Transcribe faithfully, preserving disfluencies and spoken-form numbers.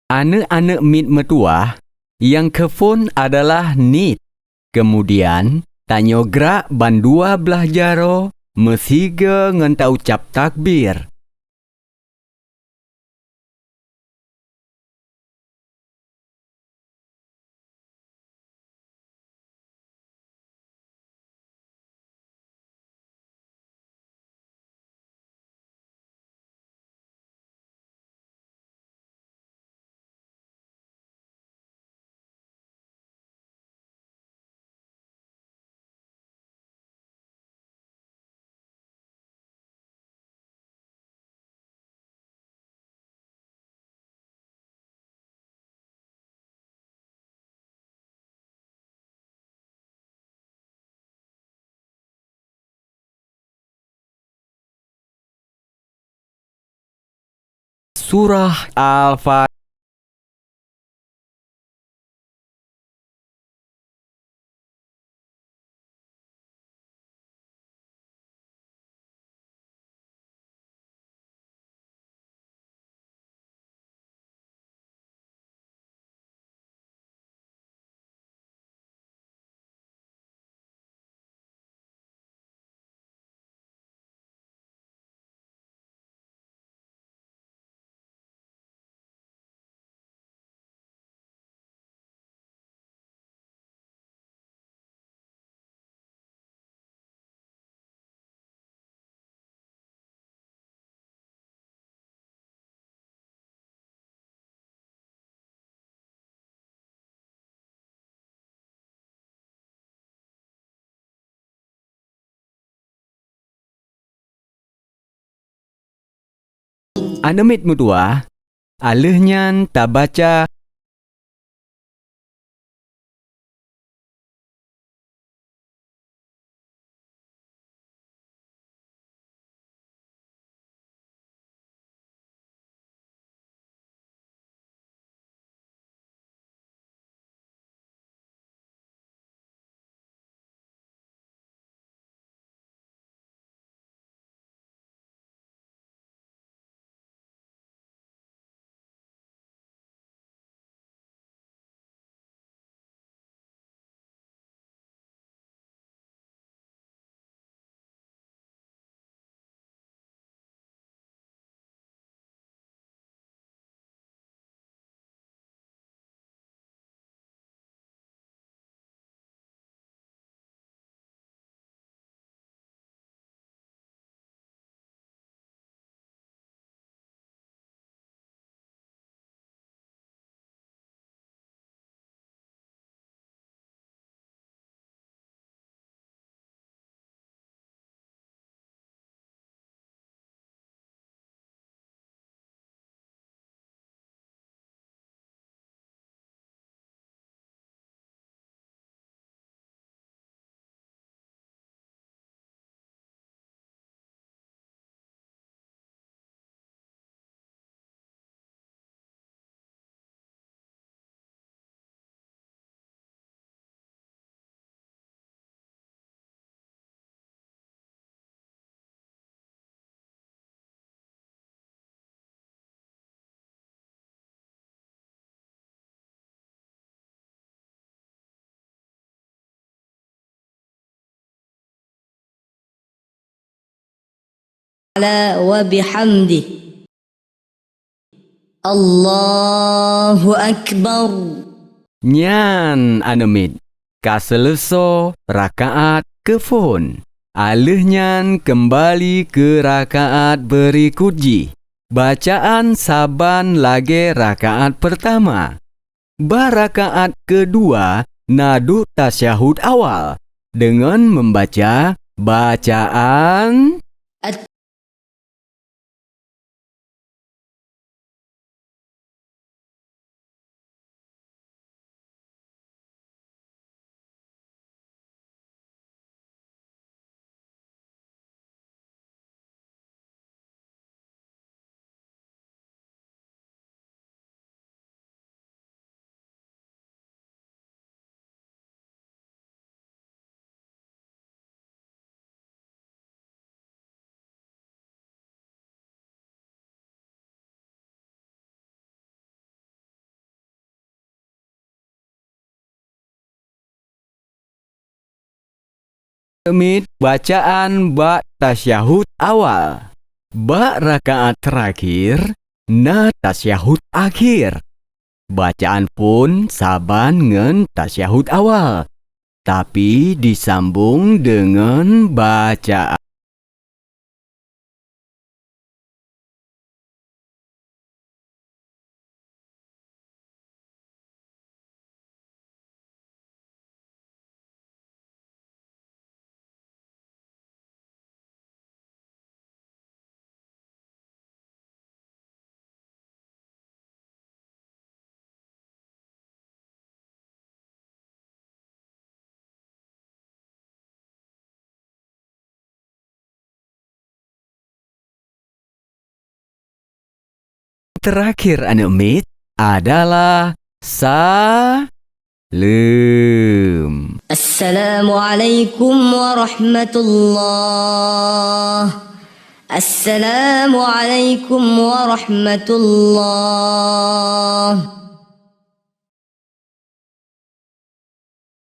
Aneuëk-aneuëk miet meutuwah nyang keuphon adalah niet. Keumudian, tanyoe grak bandua blaih jaroe meusigoe ngon taucab takbir. Surah Al-Fa- Aneuëk miet meutuwah, aleuh nyan tabaca Ta'ala wa bihamdih. Allahu Akbar. Nyan aneuëk miet ka seuleusoe rakaat keuphon. Aleuh nyan keumbali keu rakaat beurikot jih. Bacaan saban lagée rakaat peurtama. Bak rakaat keudua na duek tasyahud awal deungon meubaca bacaan Miet bacaan bak tasyahud awal. Bak rakaat terakhir na tasyahud akhir. Bacaan pun saban ngon tasyahud awal, tapi disambung deungon bacaan. Terakhir aneuk miet adalah saleuem. Assalamualaikum warahmatullah. Assalamualaikum warahmatullah.